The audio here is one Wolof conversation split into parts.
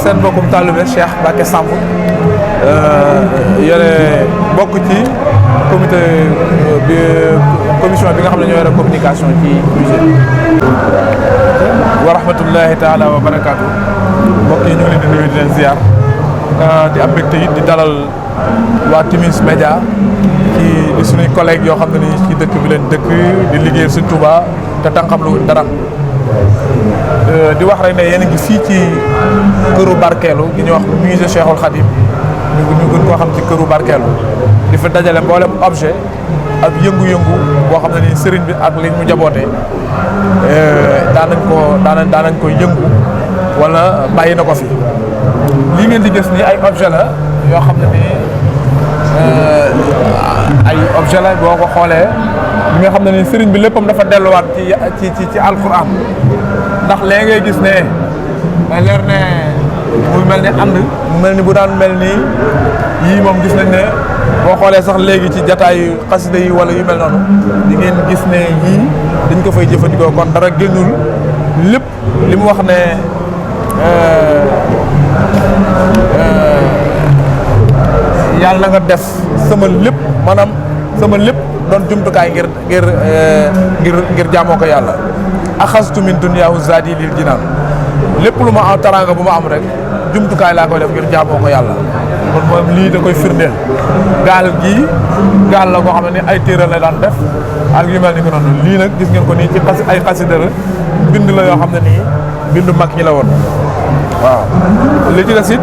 seen mbokkum taalibe Cheikh Mbacké Samb yore bokk ci comité bi commission bi nga xam ne ñoo yore communication ci musée wa rahmatullahi taala wa barakaatu. mbokk yi ñu ngi leen di nuyu di leen ziar di am mbégte it di dalal waa Timis Média ci di suñuy collègues yoo xam ne ni ci dëkk bi leen dëkk di liggéey Sëñ Tuubaa te tànqam lu dara di wax rek ne yéen a ngi fii ci këru barkeelu gi ñuy wax musée Cheikhul Khadim ñu gën koo xam ci këru barkeelu di fa dajale mboolem objet ak yëngu-yëngu boo xam ne ni sëriñ bi ak li mu jabootee daanañ ko yëngu wala bàyyi na ko fi. lii ngeen di gis nii ay objet la yoo xam ne nii ay objet la boo ko xoolee li nga xam ne ni sëriñ bi léppam dafa delluwaat ci alquran ndax léegi ngay gis ne day leer ne muy mel ni ànd mu mel ni bu daan mel nii yii moom gis nañ ne boo xoolee sax léegi ci jataayu xasida yi wala yu mel noonu di ngeen gis ne yii dañ ko fay jëfandikoo kon dara génnul lépp li mu wax ne yàlla na nga def sama lépp maanaam sama lépp doon jumtukaay ngir jaamoo ko yàlla axastu min dunyaahu zaadi lil jinaan lépp lu ma am taraanga bu ma am rek jumtukaay laa koy def ngir jaamoo ko yàlla kon moom lii da koy firndeel gaal la koo xam ne ni ay téere la daan def ak yu mel ni ko noonu lii nag gis ngeen ko nii ci ay xasida la bind la yoo xam ne nii bindu mag ñi la woon waaw li ci des it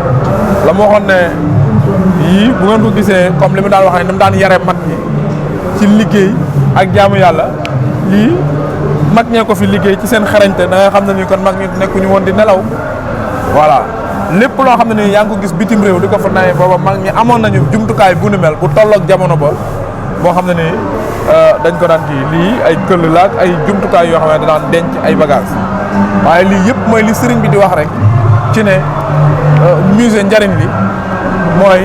la ma waxoon ne yii bu ngeen ko gisee comme li mu daan waxee ni mu daan yare mag ñi ci liggéey ak jaamu yàlla lii mag ñee ko fi liggéey ci seen xarañte da nga xam ne nii kon mag ñi nekkuñu woon di nelaw voilà lépp loo xam ne nii yaa ngi ko gis bitim réew di ko fa nawee booba mag ñi amoon nañu jumtukaay bu nu mel bu tolloog jamono ba boo xam ne nii dañ ko daan kii lii ay këll la ak ay jumtukaay yoo xam ne daan denc ay bagages waaye lii yëpp mooy li sëriñ bi di wax rek ci ne musée njariñ li mooy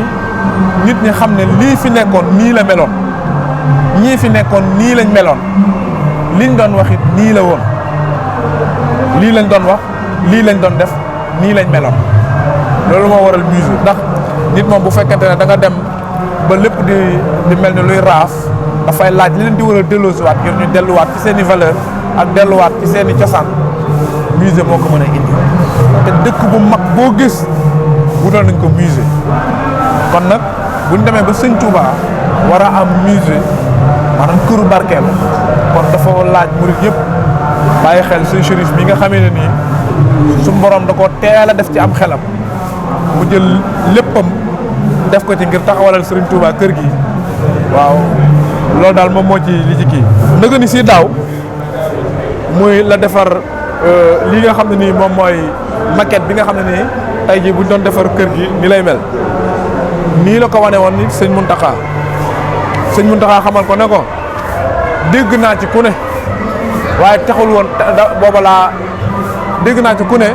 nit ñi xam ne lii fi nekkoon nii la meloon ñii fi nekkoon nii lañ meloon liñ doon wax it nii la woon lii lañ doon wax lii lañ doon def nii lañ meloon loolu moo waral musée ndax nit moom bu fekkente ne da nga dem ba lépp di mel ni luy raaf dafay laaj li leen di war a delloosiwaat ngir ñu delluwaat ci seen i valeur ak delluwaat ci seen i cosaan musée moo ko mën a indi te dëkk bu mag boo gis wutal nañ ko musée kon nag buñ demee ba Sëñ Touba war a am musée maanaam këru barkeelu kon dafa laaj murit yëpp bàyyi xel Sëñ Chérif mi nga xamee ne nii suñu borom da ko teel a def ci am xelam mu jël léppam def ko ci ngir taxawalal Sëriñ Touba kër gi waaw loolu daal moom moo ci li ci kii ndëgë ni si daaw muy la defar lii nga xam ne nii moom mooy maquette bi nga xam ne nii tey jii buñ doon defar kër gi ni lay mel nii la ko wane woon ni sëñ Muntaxa xamal ko ne ko dégg naa ci ku ne waaye taxul woon booba laa dégg naa ci ku ne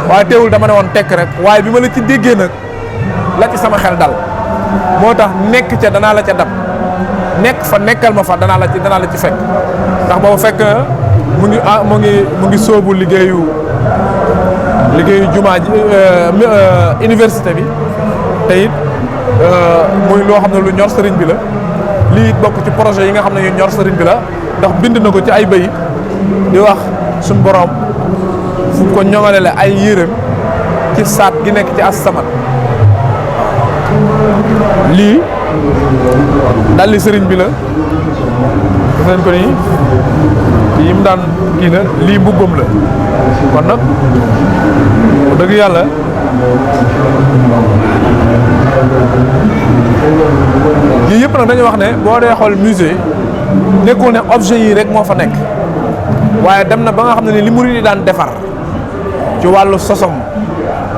waaye teewul dama ne woon tekk rek waaye bi ma la ci déggee nag la ci sama xel dal moo tax nekk ca danaa la ca dab nekk fa nekkal ma fa danaa la ci fekk ndax boobu fekk mu ngi sóobu liggéeyu jumaa ji université bi te it muy loo xam ne lu ñor sëriñ bi la lii it bokk ci projet yi nga xam ne yu ñor sëriñ bi la ndax bind na ko ci ay bayit di wax suñ borom fu ko ñoŋalele ay yéreem ci saat gi nekk ci as-samat lii dalli sëriñ bi la gis nañ ko nii yi mu daan kii na lii mbubbam la kon nag dëgg yàlla yii yëpp nag dañuy wax ne boo dee xool musée nekkul ne objet yi rek moo fa nekk waaye dem na ba nga xam ne ni li murid yi daan defar ci wàllu sosom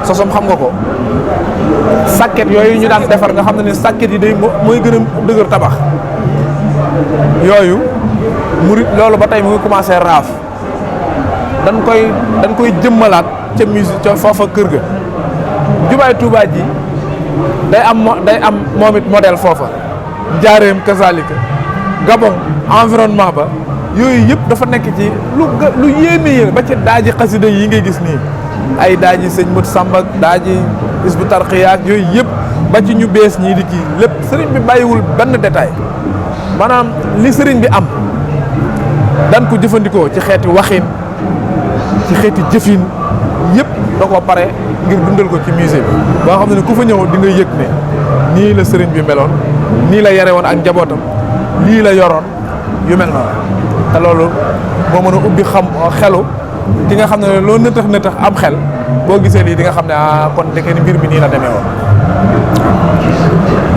xam nga ko sàkket yooyu ñu daan defar nga xam ne ni sàkket yi day mooy gën a dëgër tabax yooyu murid loolu ba tey mu ngi commencé raaf dañ koy jëmmalaat ca musée ca foofa kër ga jumaay Tuubaa ji day am moom it modèle foofa njaareem kazalika Gabon environnement ba yooyu yëpp dafa nekk ci lu yéeme ba ci daaji xasida yi ngay gis nii ay daaji sëñ Mut Samba daaji Hizbut Tarqiyyah ak yooyu yëpp ba ci ñu bees ñii di kii lépp sëriñ bi bàyyiwul benn détail maanaam li sëriñ bi am daan ko jëfandikoo ci xeeti waxin ci xeeti jëfin yëpp da ko pare ngir dundal ko ci musée bi boo xam ne ku fa ñëw di nga yëg ne nii la sëriñ bi meloon nii la yare woon ak njabootam lii la yoroon yu mel noonu te loolu moo mën a ubbi xam xelu ki nga xam ne loo nëtëx am xel boo gisee lii di nga xam ne kon ndeke ni mbir mi nii la demee woon.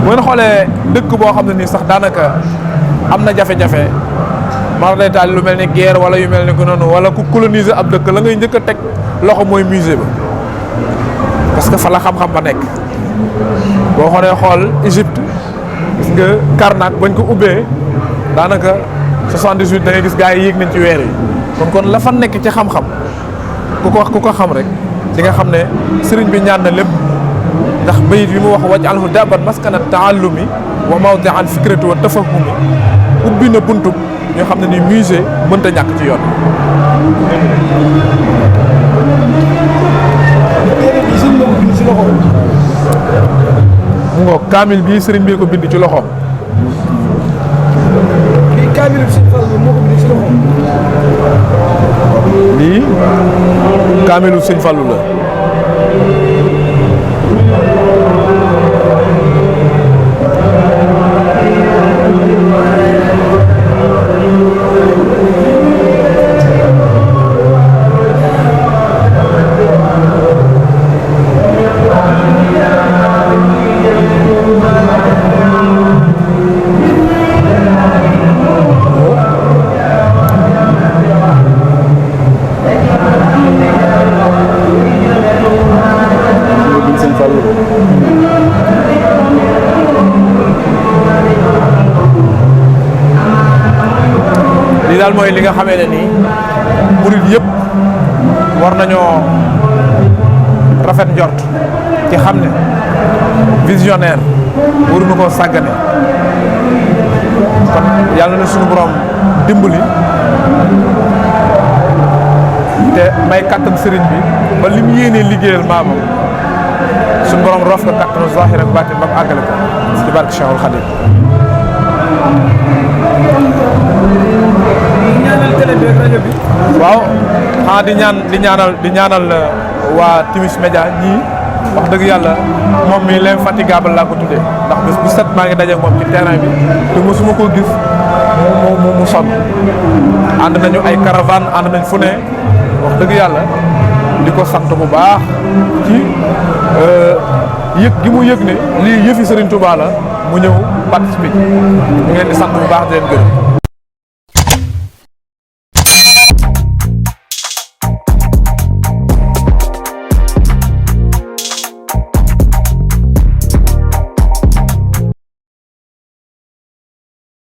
bu ngeen xoolee dëkk boo xam ne nii sax daanaka am na jafe-jafe mar day taal lu mel ni guerre wala yu mel ni ko noonu wala ku coloniser ab dëkk la ngay njëkk a teg loxo mooy musée ba parce que fa la xam-xam ba nekk. boo xoolee xool Égypte gis nga Karnak bañ ko ubbee daanaka 78 da ngay gis gars yi yéeg nañ ci weer yi kon la fa nekk ci xam-xam ku ko xam rek di nga xam ne sëriñ bi ñaan na lépp ndax bayit bi mu wax waj'alhu daban maskana taallumi wa mawdi'an fikrati wa tafahumi ubbi na buntub ñoo xam ne ni musée mënta ñàkk ci yoon. mu ngoog kaamil bii sëriñ bi ko bind ci loxoom. lii kaamilu Sëriñ Fallu moo ko bind ci loxoom. lii kaamilu Sëriñ Fallu la. lii daal mooy li nga xamee ne nii murid yëpp war nañoo rafet njort ci xam ne visionnaire waruñu koo sàggane kon yàlla na suñu borom dimbali te may kàttan sëriñ bi ba li mu yéenee liggéeyal maamam suñu borom roof ko kàttanu zahir ak baatin ba mu àggale ko ci barke Cheikhul Khadim. waaw xanaa di ñaanal waa Timis Média ñii wax dëgg yàlla moom mi l'infatigable laa ko tuddee ndax bés bu set maa ngi daje moom ci terrain bi te mosuma koo gis mu sonn ànd nañu ay caravane ànd nañ fu ne wax dëgg yàlla di ko sant bu baax ci yëg gi mu yëg ne lii yëfi Serigne Touba la mu ñëw participer ñu ngi leen di sant bu baax di leen gërëm.